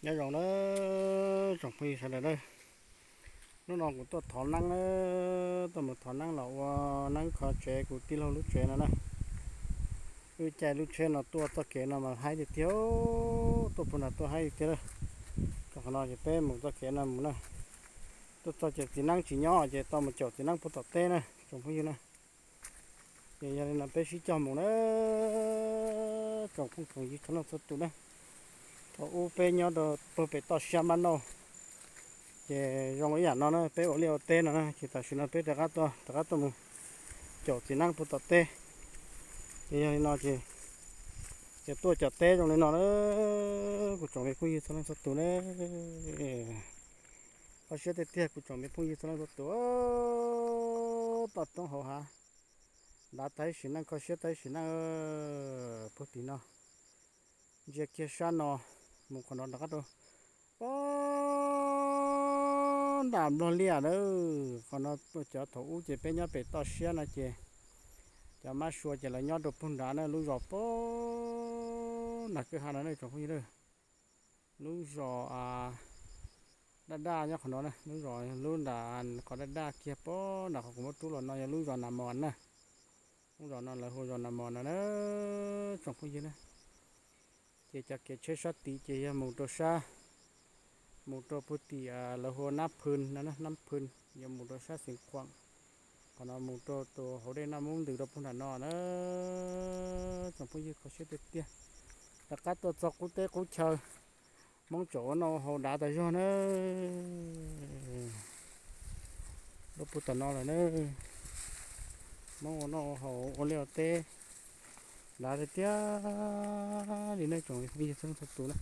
Nyob zoo na tsoom phooj ywg sawv daws na, hnub no kuv tuaj thov neeb na, tuaj mus thov neeb los ua neeb kho tsev kuv tij laug lub tsev no na. Wb caij lub tsheb no tuaj txoj kev no mas haib tiag tiag, tuaj puag nram tuaj haib tiag tiag. Rau qhov no ces peb mus txoj kev no mus na. Tuaj txog ces txiv neeb tsis nyob ces tau mus caum txiv neeb puag tom teb na tsoom phooj ywg na. Ces yog li no peb sib cog mus na tsoom phooj tsoom ywg txhua leej txhua tus na. Thaum ub peb nyob rau puag pem toj siab npab nauj, ces zoo ib yam no na, peb ua liaj ua teb no na, ces tam sim no peb rov qab tuaj, rov qab tuaj mus caum txiv neeb puag tom teb. Ces yog li no ces, ces tuaj caum teb zoo li no na, kuv tsoom me phooj ywg txhua leej txhua tus na. Kho siab tiag tiag kuv tsoom me phooj ywg txhua leej txhua tus, toj roob hauv hav, dav tag ib sim neej kho siab tag ib sim neej puag tim no. Ntsia kiag sab no, mus qhov no rov qab rau pob nram nplog liaj na. Qhov no cov thaum ub ces peb nyob pem toj siab no ces cov mab sua ces lawv nyob rau puag nrad na, lub zos pob nram kwj ha no na tsoom phooj ywg na. Lub zos daj daj nyob qhov no na, lub zos lub nram qhov daj daj kiag pob nram qhov kuv muab rub los no yog lub zos Nas Mos na. Lub zos no lawv hu zos Nas Mos no na tsoom phooj ywg na. Ces cov kev tsheb sab tid ces yog mus rau sab, mus rau puag tim lawv hu Nab Phw no, Nab Phw, yuav mus rau sab Xeev Khuam. Qhov no mus rau tus hauv dej Naj Mub ntws rau puag nram no na tsoom phooj ywg, kho siab tiag tiag. Rov qab tuaj txog qub teb qub chaw, Hmoob tseem ua noj ua haus dav tas zog na. Lub puag tom no lawm na, Hmoob ua noj ua haus ua liaj ua teb dav tiag tiag li na tsoom phooj ywg txhua leej txhua tus na.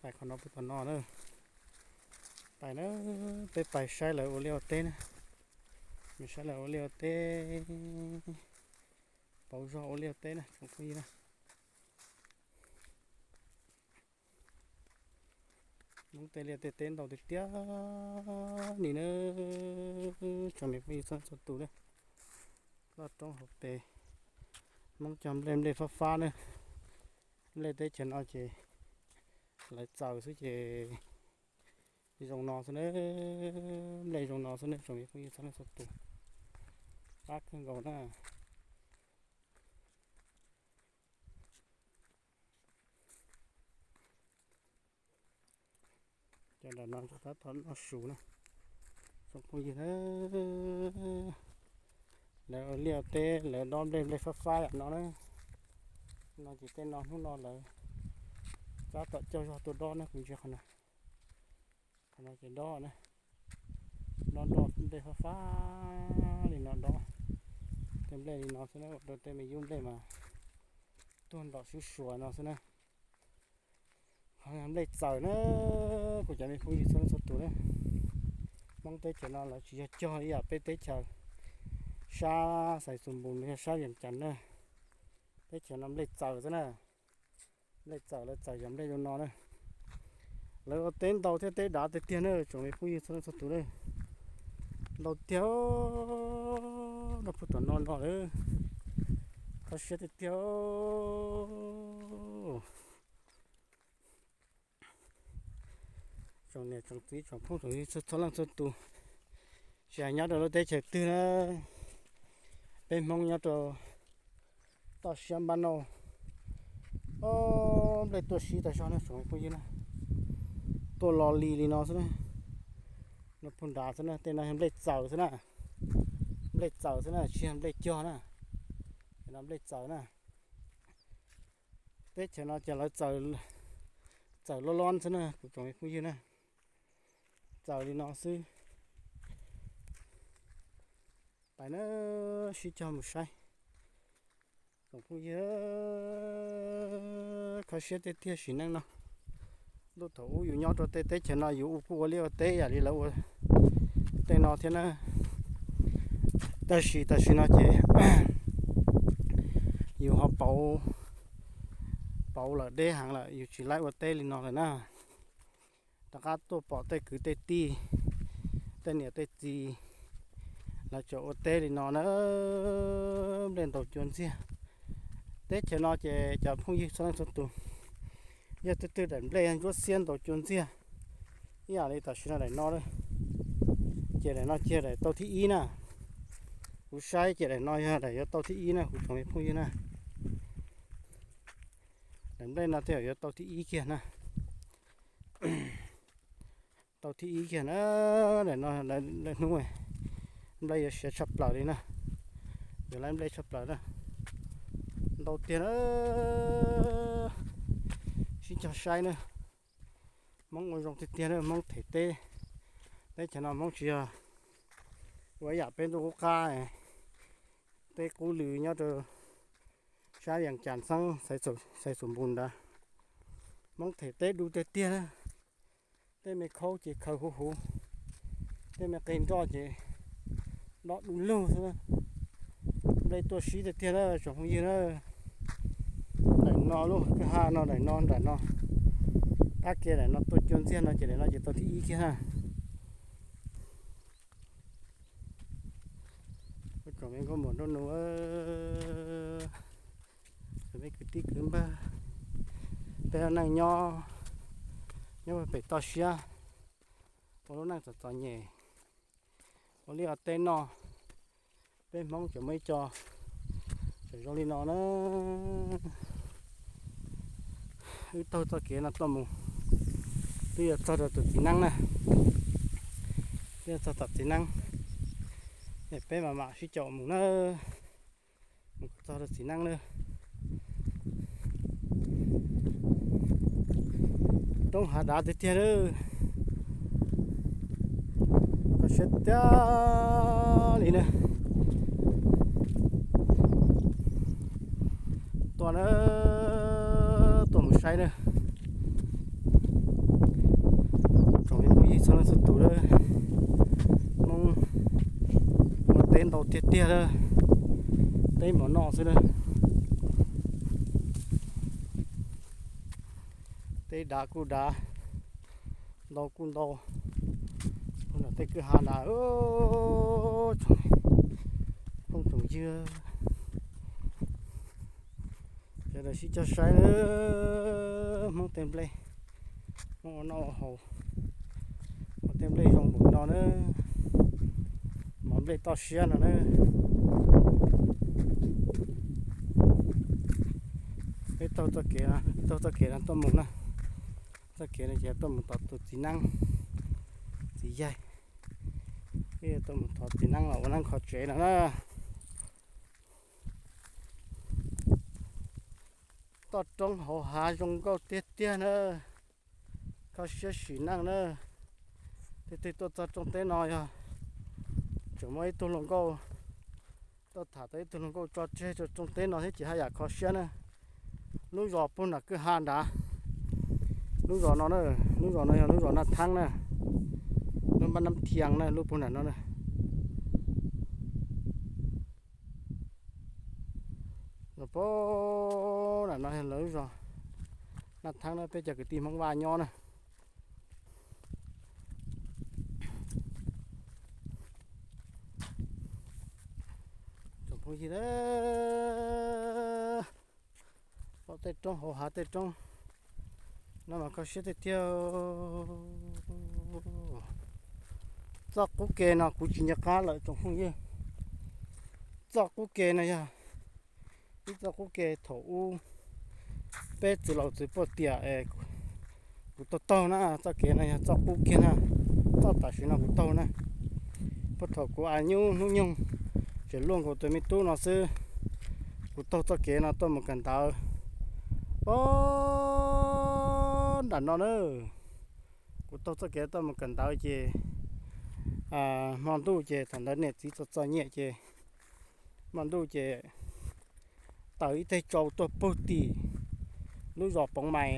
Pais qhov no puag tom no na, pais na, peb pais saib lawv ua liaj ua teb na, saib lawv ua liaj ua teb, pauv zog ua liaj ua teb na tsoom phooj ywg na. Hmoob tej liaj tej teb ntau tiag tiag li na tsoom me phooj ywg txhua leej txhua tus na. Loj roob hauv pes, Hmoob cog nplej, nplej fab fab na. Nplej teb chaws no ces lawv txaws xwb ces zoo no xwb na, nplej zoo no xwb na tsoom me phooj ywg txhua leej txhua tus. Qab kawg nkaus na. Cov nram no tab tom noj su na tsoom phooj ywg na. Lawv ua liaj ua teb lawv dob nplej, nplej fab fab yam no na. No ces tej no hnub no lawv tab tom coj zog tuaj dob na, kuv ntsia qhov no. Qhov no ces dob na, dob nroj nplej fab fab li no dob. Tej nplej li no xwb na, ua rau tej me yub nplej mas tuag ntom sib suas no xwb na. Qhov no nplej txaws na, kuv cov me phooj ywg txhua leej txhua tus na. Hmoob teb chaws no lawv tsis yog cog ib yam peb teb chaws sab Xaiv Xus Npus los yog sab Vias Cas na. Teb chaws no nplej txaws xwb na. Nplej txaws, lawv txaws yog nplej zoo no na. Lawv ua teb ntau thiab teb dav tiag tiag na tsoom me phooj ywg txhua leej txhua tus na. Ntau tiag, noj puag tom no no lawm. Kho siab tiag tiag. Tsoom niam tsoom txiv tsoom phooj tsoom ywg txhua leej txhua tus, tsis hais nyob rau lub teb chaws twg na, peb Hmoob nyob rau toj siab npab nauj, o, nplej tuaj sib tas zog na tsoom phooj ywg na. Tuaj lo li li no xwb na. No puag nrad xwb na, tej no yog nplej txaws xwb na. Nplej txaws xwb na, tsis yog nplej cog na. Ces no nplej txaws na. Teb chaws no ces lawv txaws, txaws loj loj xwb na kuv tsoom phooj ywg na. Txaws li no xwb. Pais na, sib cog mus saib. Tsoom phooj ywg, kho siab tiag tiag sim neej no. Ntuj thaum ub yus nyob rau tej teb chaws no yus kuj ua liaj ua teb yam li lawv ua tej no thiab na. Tab sis tam sim no ces yus ho pauv, pauv lawm deb heev lawm, yus tsis laib ua teb li no lawm na. Rov qab tuaj pom tej kwv tej tij, tej niam tej txiv, lawv tseem ua teb li no na, nplej ntaus cua ntxiag, Teb chaws no ces cov phooj ywg txhua leej txhua tus, yog twg twg daim nplej ntsuab xiab ntaus cua ntxiag ib yam li tam sim no daim no, ces daim no cia daim tau thib ib na. Kuv saib ces daim no yog daim yuav tau thib ib na kuv tsoom me phooj ywg na. Daim nplej no tej zaum yuav tau thib ib kiag na. Tau thib ib kiag na. Daim no lawv hnub nplej yuav siav tshaj plaws li na. Yuav lawv nplej tshaj plaws na. Ntau tiag na. Sib cog saib na. Hmoob ua zoo tiag tiag na, Hmoob them teb. Teb chaws no Hmoob tsis yog ua ib yam peb ntuj qub qab, teb qub lw nyob rau sab Yees Cas xeeb Xaiv Xum Npus ntawd. Hmoob them teb du tiag tiag na. Tej me khaub ces khaws huv huv, tej me qe nroj ces dob du lug xwb. Nplej tuaj sib tiag tiag na tsoom phooj ywg na. Daim no lub kwj ha no, daim no nram no, qab kiag daim no tuaj cua ntxiag no ces daim no ces tau thib ib kiag na. Tsoom me nkauj muam nraug nus, tsoom me kwv tij kwv npawg, peb ua neej nyob, nyob pem toj siab, ua lub neej txom txom nyem, ua liaj ua teb noj, peb Hmoob tseem muaj ib co tseem zoo li no na. Wb taug txoj kev no tuaj mus, twb yuav txog rau tus txiv neeb na, twb yuav txog tom txiv neeb, es peb mam mam sib caum mus na, mus kom txog rau txiv neeb na. Roob hav dav tiag tiag na. Kho siab tiag li na. Tuaj na, tuaj mus saib na. Tsoom me phooj ywg txhua leej txhua tus na, Hmoob ua teb ntau tiag tiag na, teb mov noj xwb na. Teb dav kuj dav, ntau kuj ntau, tej kwj ha na. Tsoom phooj tsoom ywg, sawv daws sib cog saib na. Hmoob tej nplej, Hmoob ua noj ua haus, ua tej nplej zoo npaum no na, mov nplej toj siab no na. Peb taug txoj kev, taug txoj kev no tuaj mus na. Txoj kev no ces tuaj mus tom tus txiv neeb, txiv yaig, tuaj mus thov txiv neeb los ua neeb kho tsev no na. Toj roob hauv hav zoo nkauj tiag tiag na, kho siab sim neej na. Tej twg tuaj txog rooj teb no yog tseem muaj ib tug hluas nkauj tuaj tham tau ib tug hluas nkauj tso tseg rau rooj teb no thiab ces haj yam kho siab na. Lub zos puag nram kwj ha nrad, lub zos no na, lub zos no yog lub zos Naj Theeb na, lub npab Nab Thias na, lub puag nram no na. Zos puag nram no yog lawv lub zos Naj Theeb na, peb cov kwv tij Hmoob Vaj nyob na. Tsoom phooj ywg, pom tej roob hauv hav tej roob no mas kho siab tiag tiag. Txoj qub ke no kuv tsis nco qab lawm tsoom phooj ywg. Txoj qub ke no yog ib txoj qub ke thaum ub peb txwv laus txwv puag tiam es kuv taug taug na, txoj kev no yog txoj qub kiag na, txoj tam sim no kuv taug na. Puag thaum kuv a nyub hnub nyoog tseem luaj nkaus tus me tub no xwb, kuv taug txoj kev no tuaj mus kawm ntawv puag nram no na. Kuv taug txoj kev tuaj mus kawm ntawv ces hmo ntuj ces thaum ntawd niam txiv txom txom nyem ces hmo ntuj ces taws ib teg tsau tuaj puag tim lub zos Poov Mais,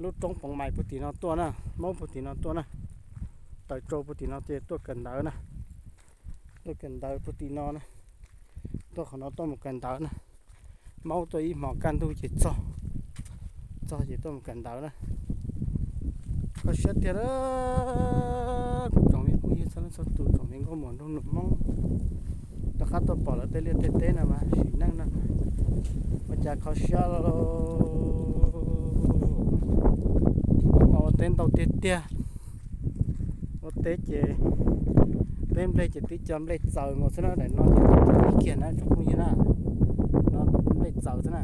lub roob Poov Mais puag tim no tuaj na, Hmoob puag tim no tuaj na. Taws tsau puag tim no ces tuaj kawm ntawv na, tuaj kawm ntawv puag tim no na, tuaj qhov no tuaj mus kawm ntawv na. Maub tuaj ib hmos kaj ntug ces txog, txog ces tuaj mus kawm ntawv na. Kho siab tiag na, kuv tsoom me phooj ywg txhua leej txhua tus, tsoom me nkauj muam nraug nus Hmoob, rov qab tuaj pom lawv tej liaj tej teb no mas sim neej no Ua cas kho siab los. Ua teb ntau tiag tiag. Ua teb ces teb nplej ces tib co nplej txaws nkaus xwb na, daim no ces tau thib ib kiag na tsoom phooj ywg na. No nplej txaws xwb na.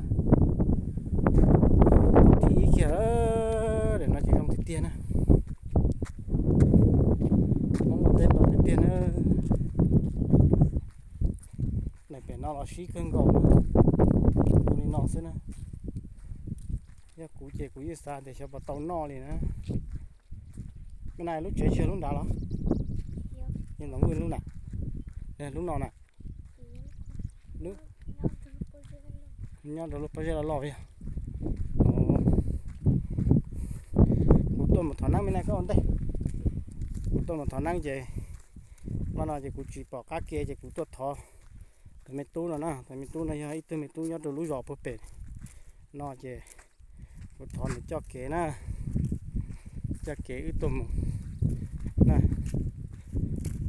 Tau thib ib kiag, daim no ces zoo tiag tiag na. Hmoob ua teb ntau tiag tiag na. Daim pem no los sib kawg nkaus, ua li no xwb na. Yog kuv ces kuv yeej xav tias xyov puas tau noj li na. Me na lub tsev tsis yog lub nrad los? Yog ntawm lub nrad, lub no na. Nyob rau lub pob zeb loj loj yog. Kuv tuaj mus thov neeb me na koj ua ntej. Kuv tuaj mus thov neeb ces, no ces kuv tsis pom qab ke ces kuv tuaj thov tus me tub no na. Tus me tub no yog ib tug me tub nyob rau lub zos puag pem no ces kuv thov nws coj kev na, coj kev wb tuaj mus na.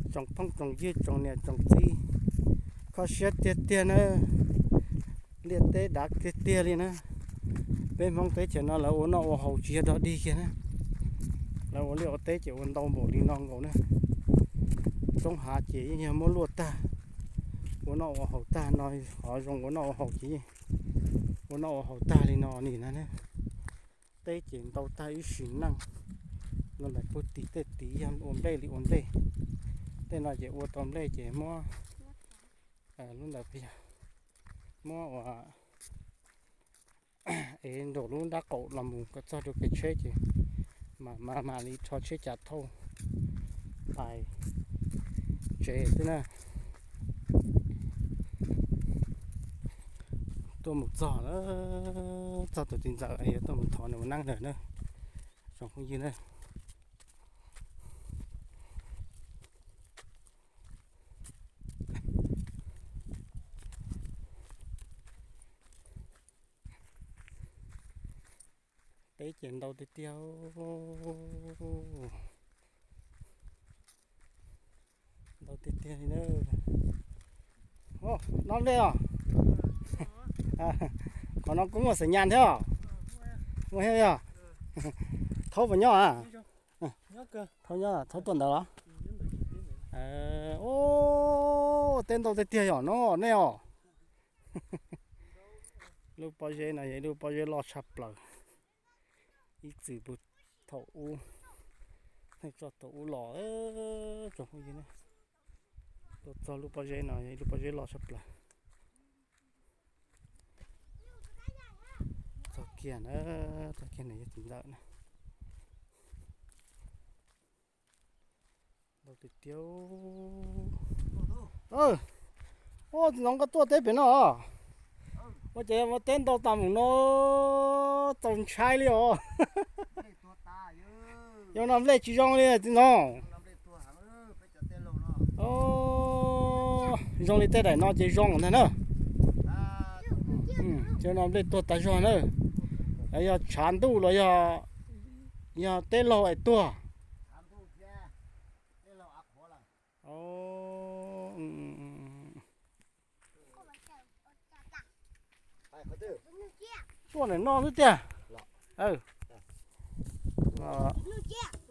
Tsoom phooj tsoom ywg tsoom niam tsoom txiv, kho siab tiag tiag na. Liaj teb dav tiag tiag li na. Peb Hmoob teb chaws no lawv ua noj ua haus tsis yog dog dig kiag na. Lawv ua liaj ua teb ces ua ntau npaum li no nkaus na. Roob hav ces yeej yog muab luaj tag, ua noj ua haus tag no. Qhov zoo ua noj ua haus ces ua noj ua haus tag li no ni na. Teb ces ntau tag ib sim neej. No ntawm puag tim tej tid yog ua nplej li ua nplej. Tej no ces ua tau nplej ces muab, lub ntawd puas yog, muab ua es nraum lub nrab qaum los mus kom txog rau kev tsheb ces mam mam mam li rho tsheb cas thauj pais tsev xwb na. Tuaj mus txog, txog tus txiv ntxawm es yuav tuaj mus thov nws ua neeb lawm na, tsoom phooj ywg na. Teb ces ntau tiag tiag, ntau tiag tiag li na. Noj nplej os? Qhov no kuj muaj xeem nyas thiab os? Muaj thiab yog? Thaub puas nyob a? Thaub nyob, Thaub tuaj ntawd los? Ua teb ntau tiag tiag yom no nej os. Lub pob zeb no yog ib lub pob zeb loj tshaj plaws. Ib txwm puag thaum ub, thaum ub los, tsoom phooj ywg, tuaj txog lub pob zeb no yog ib lub pob zeb loj tshaj plaws. Txog kiag na, txog kiag na yog txiv ntxawm na. Ntau tiag tiag. Ua txiv ntxawm koj tuaj teb pem no os? Ua ces ua teb ntau tas mus no, txaus ntshai li os. Yog no nplej tsis zoo li txiv ntxawm. Zoo li tej daim no ces zoo ntag na. Ces no nplej tuag tas zog na. Yog tshav ntuj los yog, yog teb laug es tuag. Tuaj ntawm no xwb tiag.